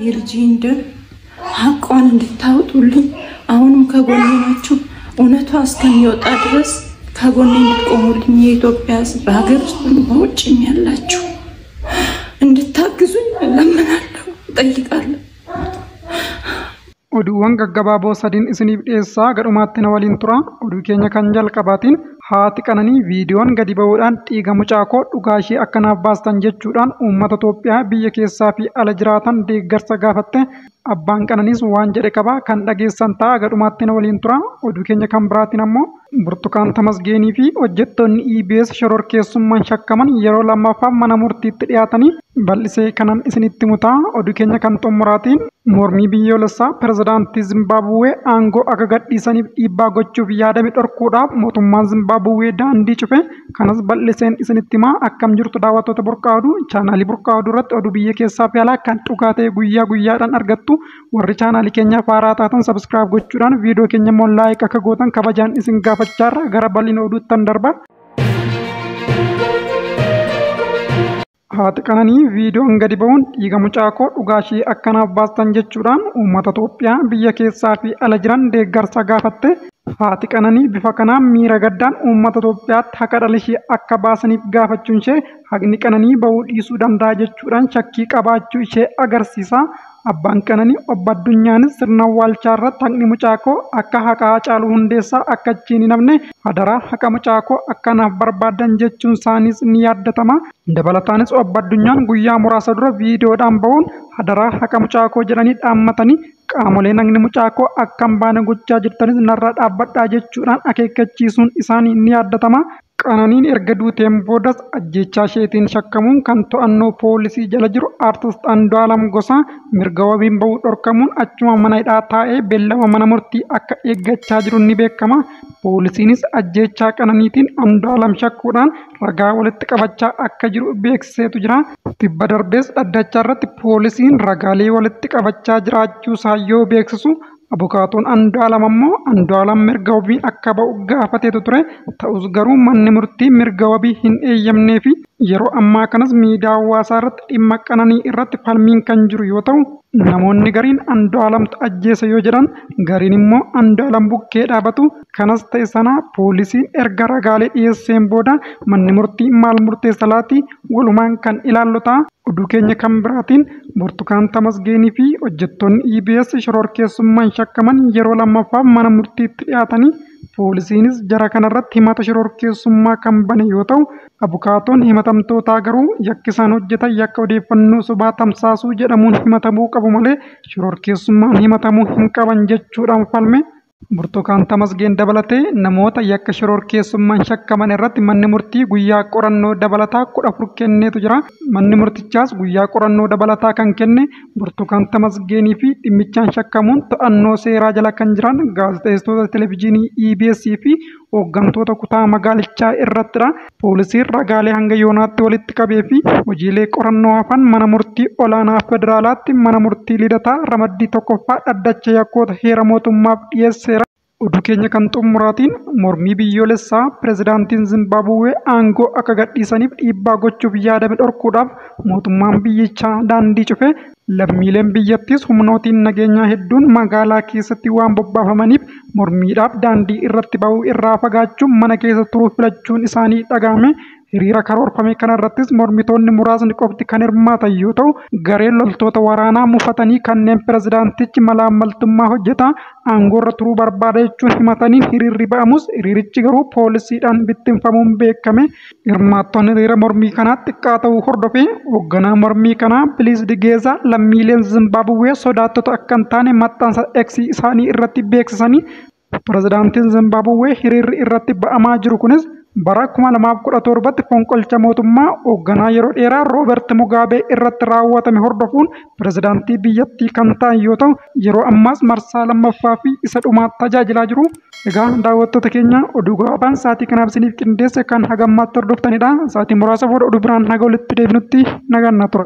የልጄን ደም ሀቋን እንድታወጡልኝ አሁንም ከጎኔ ናችሁ። እውነቷ እስከሚወጣ ድረስ ከጎኔ እንድትቆሙልኝ የኢትዮጵያ ሕዝብ በሀገር ውስጥም በውጭም ያላችሁ እንድታግዙኝ እለምናለሁ፣ እጠይቃለሁ። Oduuwwan gaggabaaboo sadiin isiniif dhiyeessaa gadhumaatti na waliin tura. Oduu keenya kan jalqabaatiin haati Qananii viidiyoon gadi ba'uudhaan dhiiga mucaa koo dhugaa ishee akkanaaf baastan jechuudhaan uummata Itoophiyaa biyya keessaa fi ala jiraatan deeggarsa gaafatte. Abbaan Qananiis waan jedhe qaba kan dhageessan ta'a gadhumaatti na waliin tura. Oduu keenya kan biraatiin ammoo Burtukaan Tamasgeenii fi hojjettoonni EBS shororkeessummaan shakkaman yeroo lammaffaaf mana murtiitti dhiyaatanii bal'isee kanan isinitti mutaa. Oduu keenya kan xumuraatiin mormii biyyoolessaa pirezidaantii Zimbaabuwee aangoo akka gadhiisaniif dhiibbaa gochuuf yaadame dhorkuudhaaf mootummaan Zimbaabuwee daandii cufe kanas bal'iseen isinitti himaa. Akkam jirtu daawwattoota Burqaa Oduu chaanaalii Burqaa Oduu irratti oduu biyya keessaa fi alaa kan dhugaa ta'e guyyaa guyyaadhaan argattu. Warri chaanaalii keenyaaf haaraa taatan subscribe gochuudhaan viidiyoo keenya immoo like akka gootan kabajaan isin gaafachaarra gara bal'ina oduuttan darba. Haati Qananii viidiyoon gadi ba'uun dhiiga mucaa koo dhugaa ishee akkanaaf baastan jechuudhaan uummata Itoophiyaa biyya keessaa fi ala jiran deeggarsa gaafatte. Haati Qananii bifa kanaan miira gaddaan uummata Itoophiyaatti haqa dhala ishee akka baasaniif gaafachuun ishee haqni Qananii ba'uu dhiisuu danda'a jechuudhaan shakkii qabaachuu ishee agarsiisa. Abbaan Qananii obbo Addunyaanis sirna awwaalchaa irratti haqni mucaa koo akka haqa Haacaaluu Hundeessaa akka achiin hin hafne hadaraa haqa mucaa koo akkanaaf barbaadan jechuun isaaniis ni yaaddatama. Dabalataanis obbo Addunyaan guyyaa muraasa dura viidiyoodhaan ba'uun hadaraa haqa mucaa koo jedhanii dhaammatanii qaamoleen haqni mucaa koo akka hin baane gochaa jirtanis narraa dhaabbadhaa jechuudhaan akeekkachiisuun isaanii ni yaaddatama. Qananiin erga duuteen boodas ajjeechaa isheetiin shakkamuun kan to'annoo poolisii jala jiru Aartist Andu'aalam Gosaa mirga wabiin ba'uu dhorkamuun achuma mana hidhaa taa'ee beellama mana murtii akka eeggachaa jiru ni beekama. Poolisiinis ajjeechaa Qananiitiin Andu'aalam shakkuudhaan ragaa walitti qabachaa akka jiru beeksiseetu jira. Tibba darbees dhaddachaa irratti poolisiin ragaalee walitti qabachaa jiraachuu isaa yoo beeksisu abukaatoon Andu'aalam ammoo Andu'aalam mirga wabiin akka ba'u gaafateetu ture. Ta'us garuu manni murtii mirga wabii hin eeyyamnee fi yeroo ammaa kanas miidiyaa hawaasaa irratti dhimma Qananii irratti falmiin kan jiru yoo ta'u namoonni gariin Andu'aalamtu ajjeese yoo jedhan gariin immoo Andu'aalam bukkee dhaabatu. Kanas ta'e sana poolisiin erga ragaalee dhiyeesseen booda manni murtii maal murteessa laati walumaan kan ilaallu ta'a. Oduu keenya kan biraatiin Burtukaan Tamasgeenii fi hojjettoonni EBS shororkeessummaan shakkaman yeroo lammaffaaf mana murtiitti dhiyaatanii poolisiinis jara kanarratti himata shororkeessummaa kan bane yoo ta'u abukaatoon himatamtootaa garuu yakki isaan hojjetan yakka odeeffannoo sobaa tamsaasuu jedhamuun himatamuu qabu malee shororkeessummaan himatamuu hin qaban jechuudhaan falme. Burtukaan Tamasgeen dabalatee namoota yakka shororkeessummaan shakkaman irratti manni murtii guyyaa qorannoo dabalataa 14 kenneetu jira. Manni murtichaas guyyaa qorannoo dabalataa kan kenne Burtukaan Tamasgeenii fi dhimmichaan shakkamuun to'annoo seeraa jala kan jiran gaazexeessitoota televezyiinii EBS fi hooggantoota kutaa magaalichaa irrattidha. Poolisiin ragaalee hanga yoonaatti walitti qabee fi hojiilee qorannoo hafan mana murtii olaanaa federaalaatti mana murtii lidataa ramaddii tokkoffaa dhaddacha yakkoota heera mootummaaf dhiyeesseera. Oduu keenya kan xumuraatiin mormii biyyoolessaa pirezidaantiin Zimbaabuwee aangoo akka gadhiisaniif dhiibbaa gochuuf yaadame dhorkuudhaaf mootummaan biyyichaa daandii cufe. Lammiileen biyyattiis humnootiin nageenyaa hedduun magaalaa keessatti waan bobbaafamaniif mormiidhaaf daandii irratti ba'uu irraa fagaachuun mana keessa turuu filachuun isaanii dhagahame. Hiriira karoorfame kanarrattis mormitoonni muraasni qofti kan hirmaatan yoo ta'u gareen loltoota waraanaa mufatanii kanneen pirezidaantichi malaammaltummaa hojjeta aangoorra turuu barbaada jechuun himataniin hiriirri ba'amus hiriirichi garuu poolisiidhaan bittinfamuun beekame. Hirmaattonni hiriira mormii kanaa xiqqaa ta'uu hordofee hoogganaa mormii kanaa Biliis Digeezaa lammiileen Zimbaabuwee sodaattota akka hin taane maxxansa X isaanii irratti beeksisanii pirezidaantiin Zimbaabuwee hiriirri irratti ba'amaa jiru kunis bara 2017tti fonqolcha mootummaa hoogganaa yeroo dheeraa Rooberti Mugaabee irratti raawwatame hordofuun pirezidaantii biyyattii kan ta'an yoo ta'u yeroo ammaas marsaa lammaffaa fi isa dhumaa tajaajilaa jiru. Egaa daawwattoota keenya oduu gabaabaan sa'aatii kanaaf isiniif qindeesse kan hagammaatti hordoftanidha. Sa'aatii muraasa booda oduu biraan haga walitti deebinutti nagaan naa tura.